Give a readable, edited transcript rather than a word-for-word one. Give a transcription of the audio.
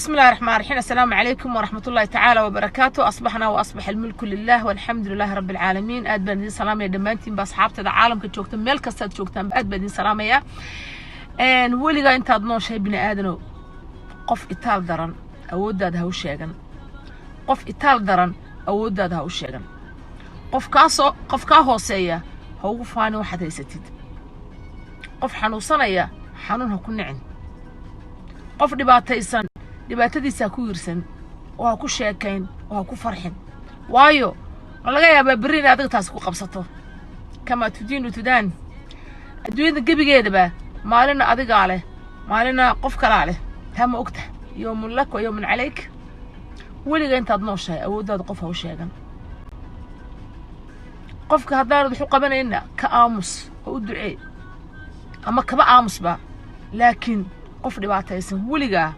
بسم الله الرحمن الرحيم. السلام عليكم ورحمة الله تعالى وبركاته. أصبحنا وأصبح الملك لله والحمد لله رب العالمين. Aad baan idin salaamaya dhammaantiin ba, asxaabtada caalamka joogta, meel kastaad joogtaan, aad baan idin salaamaya. Weligaa intaad nooshahay, bini aadanow, qof itaal daran awooddaada ha u sheegan. Qof itaal daran awooddaada ha u sheegan. Qof kaasoo qof kaa hooseeya ha ugu faanin waxaad haysatid. Qof xanuunsanaya xanuun ha ku nicin. Qof dhibaataysan dhibaatadiisa ha ku yirsan oo ha ku sheekayn oo ha ku farxin, waayo ma laga yaabaa berri in adiga taasi ku qabsato. كما تدين تدان. Adduunyada gebigeedaba maalina adigaa leh, maalina qof kalaa leh. Taa ma ogtahay? يوم لك ويوم عليك. Weliga intaad nooshahay awooddaada qof ha u sheegan. Qofka haddaanad wax u qabanayna, ka aamus oo u ducee ama kaba aamusba, laakiin qof dhibaataysan weligaa